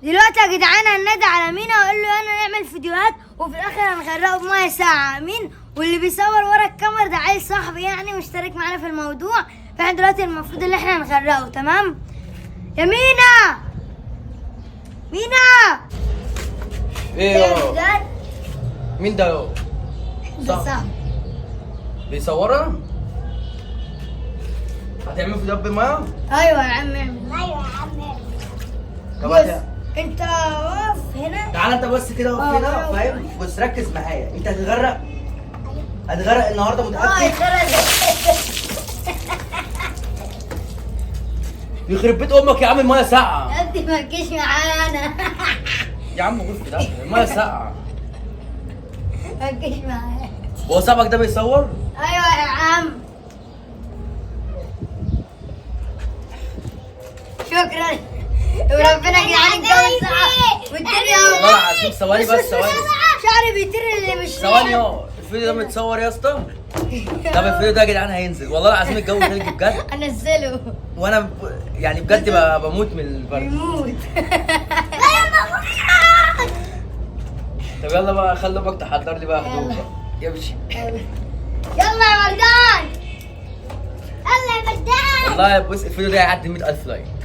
دلوقتي يا جدعان هننادي على مينا واقول له يلا نعمل فيديوهات، وفي الاخر هنغرقه بميه ساقعه. مين واللي بيصور ورا الكاميرا ده عيل صاحبي يعني مشترك معانا في الموضوع. فاحنا دلوقتي المفروض ان احنا هنغرقه. تمام يا مينا؟ مينا ايه تعمل يا فيديوهات؟ مين ده؟ ده صح. صاحبي. بيصورنا؟ هتعملوا فيديوهات بالمية؟ ايوه يا عم اعمل. ايوه يا عم. طب بص انت واقف هنا. تعالى انت بس كده اقف هنا اه. فاهم؟ بص ركز معايا، انت هتغرق، هتغرق النهارده متأكد؟ يتغرق. يخرب بيت امك يا عم المية ساقعه. يا ابني ما تجيش معانا. يا عم غرفة ده المية ساقعه. ما تجيش معانا. هو صاحبك ده بيصور؟ ايوه يا عم شكرا. وربنا يا جدعان الجو ساقع والدنيا والله العظيم ثواني بس، ثواني. شعري بيطير اللي مش ثواني اهو الفيديو ده متصور يا اسطى. طب الفيديو ده يا جدعان هينزل والله العظيم الجو تلج بجد. انزله. وانا يعني بجد بموت من البرد. بيموت. طب يلا بقى خلي امك تحضر لي بقى هدوم يلا. بقى. يمشي. يلا يا مردان. يلا يا مردان. والله بص الفيديو ده هيعدي 100,000 like.